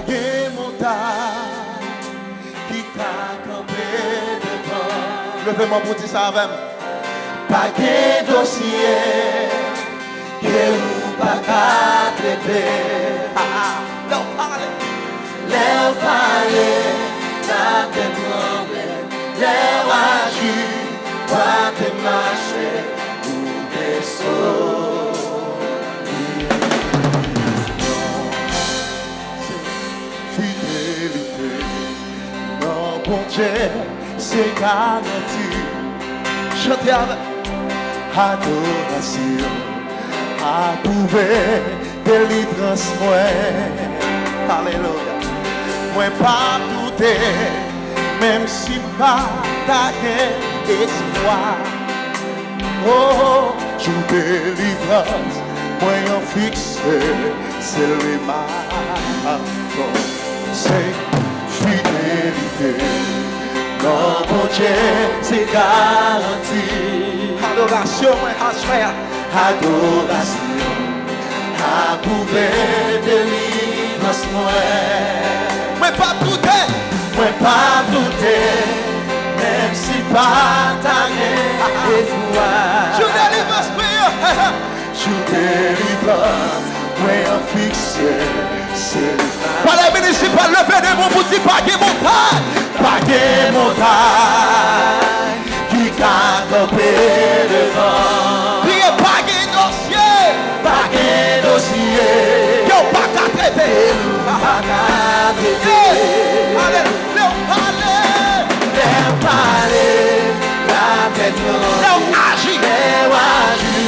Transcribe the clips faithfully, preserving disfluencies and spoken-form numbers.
Gen montay ki ka kanpe devan. Leve men pou di sa avè m. Pa gen dosye ke ou pa ka trete. Lè w pale, lè w pale, latè tranble. Lè w aji, w ap mache pou gen solisyon. Fidelite nan Bondye se garanti. Chante avè m. Adorasyon apwouve delivrans mwen. Alelouya. Mwen p ap doute, menm si m pa ta gen espwa. Oh, jou delivrans mwen an fikse, se li m ap tann. Se fidelite nan Bondye, se garanti. Adorasyon mwen aswè a. Adorasyon apwouve delivrans mwen. Mwen p ap doute. Mwen p ap doute, menm si pa ta gen espwa. Jou delivrans mwen an. Jou delivrans mwen an fikse, se li. Palè minisipal, leve de men w pou di pa gen montay. Pa gen montay ki ka kanpe devan. Kriye, pa gen dosye. Pa gen dosye. Ke w pa ka trete. Ke w pa ka trete. Hey! Alelouya. Lè w pale. Lè w pale, latè tranble. Lè w aji. Lè w aji,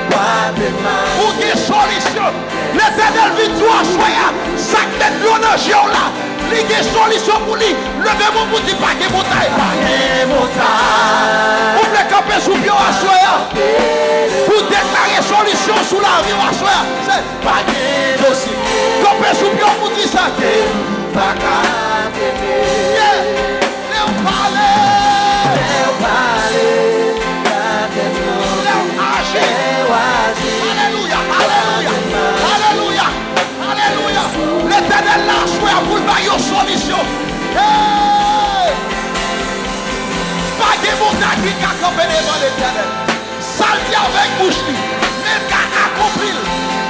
w ap mache. Ou gen solisyon. Letènèl vin di w aswè a, sa k met dlo nan je w la, li gen solisyon pou li. Leve men w pou di pa gen montay. Pa gen montay. Ou vle kanpe sou pye w aswè a pou deklare solisyon sou lavi w aswè a. Se pa gen dosye. Kanpe sou pye w pou di sa. Ke m pa ka trete. Yeah. Lè w pale. Lè w pale, latè tranble. Lè w aji. Lè w aji. Alelouya, alelouya, alelouya, alelouya. Letènèl la aswè a pou l bay yon solisyon. Hey! Pa gen montay ki ka kanpe devan Letènèl. Sa l di avèk bouch li, men l ka akonpli l.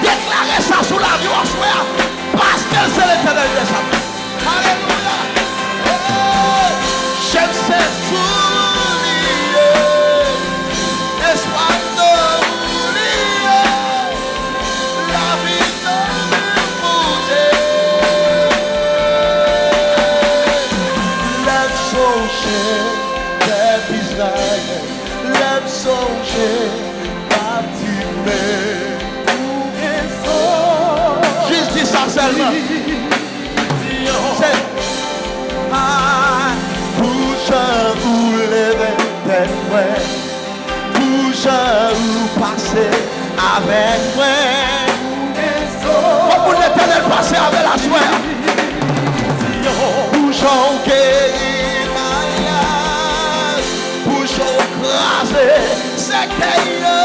Deklare sa sou lavi w aswè a, paske l se Letènèl dèzam. Alelouya! Hey! Je m se sou li ye, espwa m nan ou li ye, lavi nan ou Bondye. Lè m sonje pèp Izrayèl, lè m sonje m ap di men. Jis di sa sèlman. Se pa pou jan ou leve tèt mwen, pou jan ou pase avèk mwen. Fò pou Letènèl pase avè l aswè a. Pou jan w geri maryaj, pou jan w kraze sèkèy yo.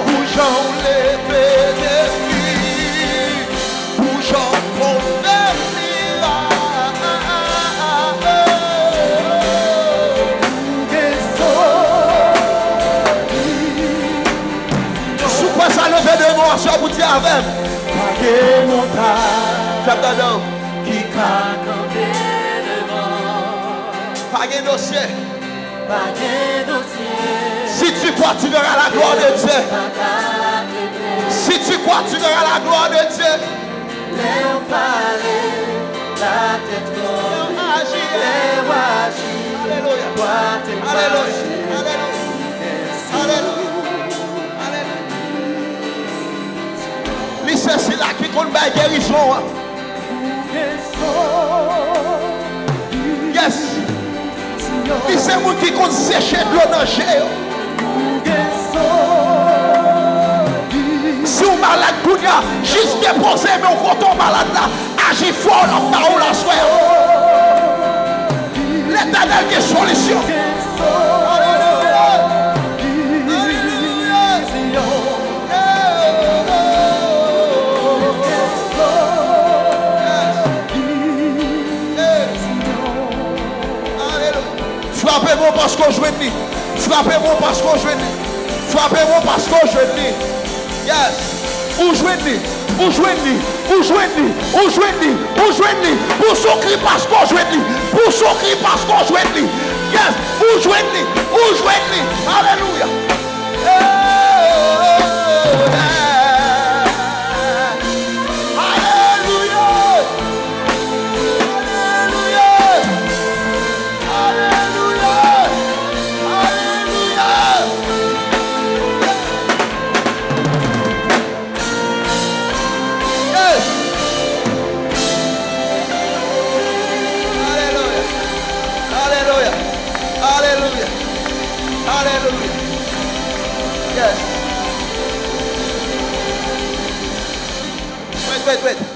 Pou jan w leve defi. Pou jan w konn fè mirak. Si w kwè sa, leve de men w aswè pou di avè m. Pa gen montay. Fè m tande w. Ki ka kanpe devan. Pa gen dosye. Si tu crois, tu verras la gloire de Dieu. Si tu crois, tu verras la gloire de Dieu. Lè w pale, latè tranble. Lè w aji, lè w aji, alelouya, alelouya, alelouya. Alelouya. Alelouya. Li se sila ki konn bay gerizon an. Yes. Li se moun ki konn seche dlo nan je yo. Si w malad kounye a, jis depoze men w kote w malad la. Aji fò w, l ap ba w l aswè a. Letènèl gen solisyon. Alelouya. paske w jwenn li. Frape bon paske w jwenn li. Frape bon paske w jwenn li. Yes. Ou jwenn li. Ou jwenn li. Ou jwenn li. Ou jwenn li. Ou jwenn li. Pousse yon kri paske w jwenn li. Pousse yon kri paske w jwenn li. Yes. Ou jwenn li. Ou jwenn li. Alelouya. Alelouya. Alelouya. Alelouya. Alelouya. Yes. Alelouya. Alelouya. Alelouya. Alelouya. Yes. Wait, wait, wait.